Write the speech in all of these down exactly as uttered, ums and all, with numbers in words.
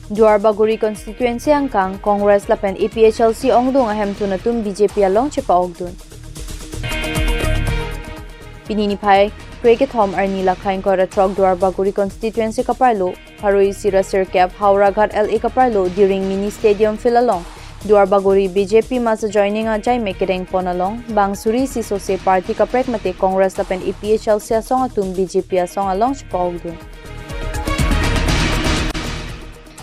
Duarbagori constituency angkang Congress lapen A P H L C ongdung ahemtun atum B J P along chepa-okdun. Pini niphai krekethom arni lakhai ingkoi ra throk Duarbagori constituency kaparlo, pharo isi ra sirkep Howraghat L A kaparlo Diring Mini Stadium Field along Duarbagori B J P mass joining ajai mek kedengpon along bang suri isi sose party kaprek mate Congress lapen A P H L C asong atum B J P asong along chepa-okdun.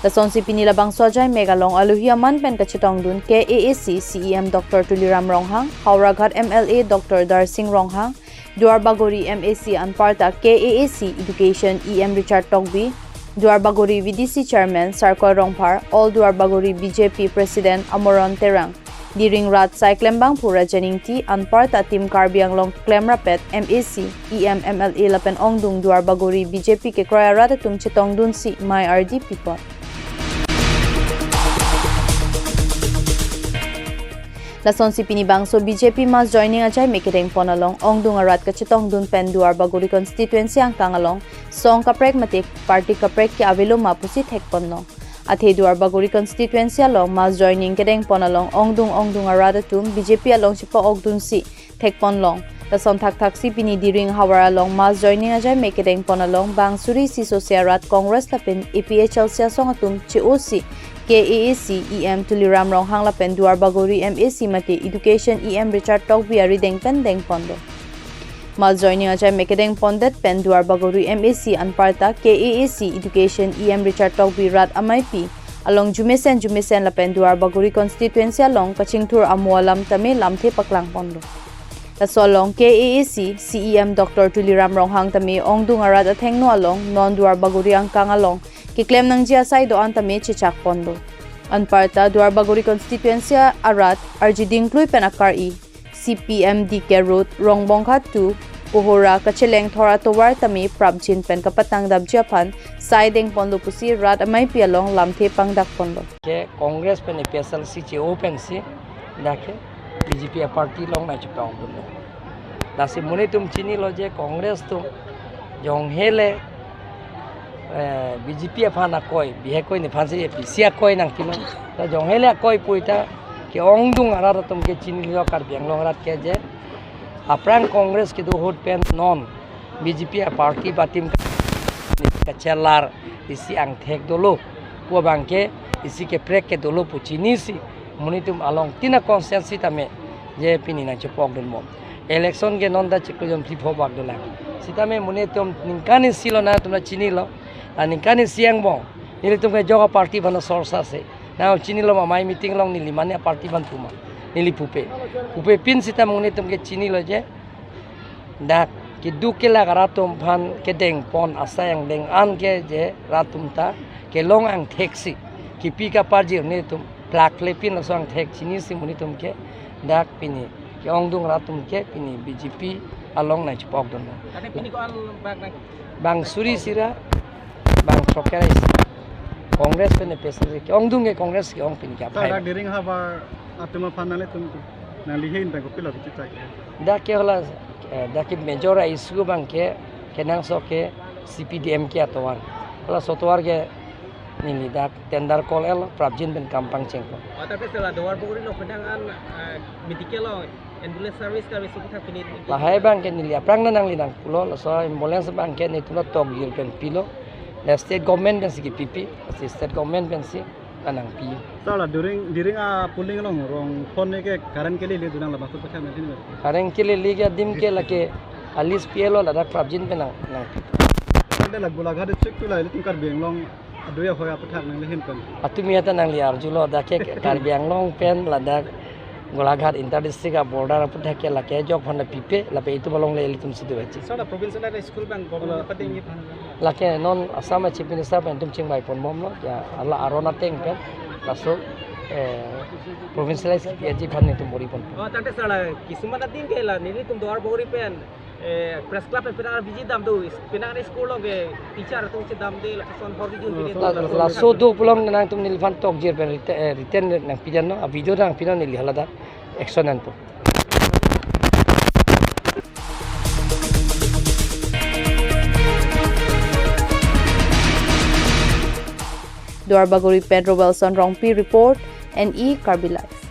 Lasonsi pini labangso ajai mek along alohi aman pen kachetongdun K A A C C E M Doctor Tuliram Ronghang, Howraghat M L A Doctor Darsing Ronghang, Duarbagori M A C anparta K A A C Education E M Richard Tokbi, Duarbagori V D C Chairman Sarkoi Rongphar, All Duarbagori B J P President Amoron Terang, Diring rat sai klembangphu Rajen Ingti anparta Team Karbi Anglong klem rapet M A C, E M, M L A lapen ongdung Duarbagori B J P kekroi arat atum chetongdunsi mei ardi pipon. Lasonsi pini bangso B J P mass joining ajai mek kedengpon along ongdung arat kachetongdun pen Duarbagori constituency angkang along song kaprek mate party kaprek ke avelo ma pusi thekponlong. Athe Duarbagori constituency along mass joining kedengpon along ongdung ongdung arat atum B J P along chepa-okdunsi thekponlong. Lason thakthaksi pini Diring havar along mass joining ajai mek kedengpon along bang suri isi sose arat Congress lapen A P H L C asong atum che-osi K A A C E M Tuliram Ronghang lapen Duarbagori M A C mate Education E M Richard Tokbi arideng pen dengponlo. Mass joining ajai mek kedengpondet pen Duarbagori M A C anparta K A A C Education E M Richard Tokbi rat ameipi along jumesen jumesen lapen Duarbagori constituency along kachingthur amo alam tame lamthe paklangponlo. Laso along K A A C C E M Doctor Tuliram Ronghang tame ongdung arat athengno along non Duarbagori angkang along keklem nangji asai do-an tame chechakponlo. Anparta Duarbagori constituency arat arjiding klui pen akar-i C P M D K Road, Rongbonghat two, Kohora, Kacheleng thor atovar tame prapjin pen kapatang dapji aphan sai dengponlo pusi rat ameipi along lamthe pangdakponlo. Ke Congress pen A P H L C che-o pensi dak ke B J P a party along nangchepa-okdunlo. Lasi monit atum chinilo je Congress atum jonghele eh, B J P aphan akoi, bihekoi nephansi A P C akoi nangpilo. Ta jonghele akoi puita ke-ongdung arat atum ke chinilo Karbi Anglong arat ke je aphrang Congress kedo ahut pen non B J P a party ba Team kachelar isi angthek dolo pu abangke isi keprek ke dolo pu chinisi monit atum along tina constituency tame je pini nangchepa-okdun bom. Election ke non ta chiklo jon phli pho bak dolang. Sitame monit atum ningkan isi lo nangtum ta chinilo. La ningkan isi angbong nelitum ke jok a party aphan sorsa se. Nang chinilo ma mei meeting along neli mane a party aphan pu ma. Neli pupe. Pupe pin sitame monit atum ke chinilo je dak keduk kelak arat atum aphan kedengpon asai angdeng an ke je rat atum ta kelong angtheksi kipi kaparjir netum plak lepin laso angthek chinisi monit atum ke dak pini ke-ongdung arat atum ke pini B J P along nangchepa-okdun. Ate pini ko-an bak nang? Bang suri isi ra bang throk ra isi. Congress pen A P H L C ke-ongdung ke Congress ke-ong pini ke. Sir, aphai dak Diring havar atum aphan nanglitum nanglihin pen kopilo kachechak? Dak ke hala, eh, dak ke major a issue abangke kenangsot ke C P D M K atovar. Halaso atovar ke neli dak tender call-etlo, prapjin pen kam pangchengpo. Oh, tapi sir la Duarbagori along penang an, eh, medical along ambulance service kami suku thak pini. Lahai abangke neli aphrang nangli nangpulo, laso ambulance abangke netum la tokjir pen pilo. La state government pensi kipipi, si state government pensi nangpi. Sir la Diring, Diring a polling along rong phone ke current kelele dunang labangso aphuthak nangthin. Current kelele ke adim ke lake a list pilo, ladak prapjin pen nang, nangpi. Ante la Golaghat district tu la ilitum Karbi Anglong adui ahoi aphuthak nanglihin pen? Atumi ata nangli arjulo, dak ke Karbi Anglong pen ladak Golaghat inter district a border aphuthak ke lake jok aphan pipe, lapen itum along le ilitum si do achi. Sir la provincial high school abang government pating it. Lake non Assam a Chief Minister pen itum chingvai ponbomlo, ya hala aron ateng pen, laso, eh, provincialize kipi aji aphan netum bor-i pon. Oh, tangte sir la kisuman adim ke la nelitum Duarbagori pen eh, press club pen penang visit damdo, penang school along ke teacher atum chedamde, lapuson hor bijun pide. La, laso do pulo nangtum neliphan tokjir pen written, eh, written nangpinon, a video nangpinon, neli haladak action nangpo. Duarbagori pen Roelson Rongpi report, N E Karbi Live.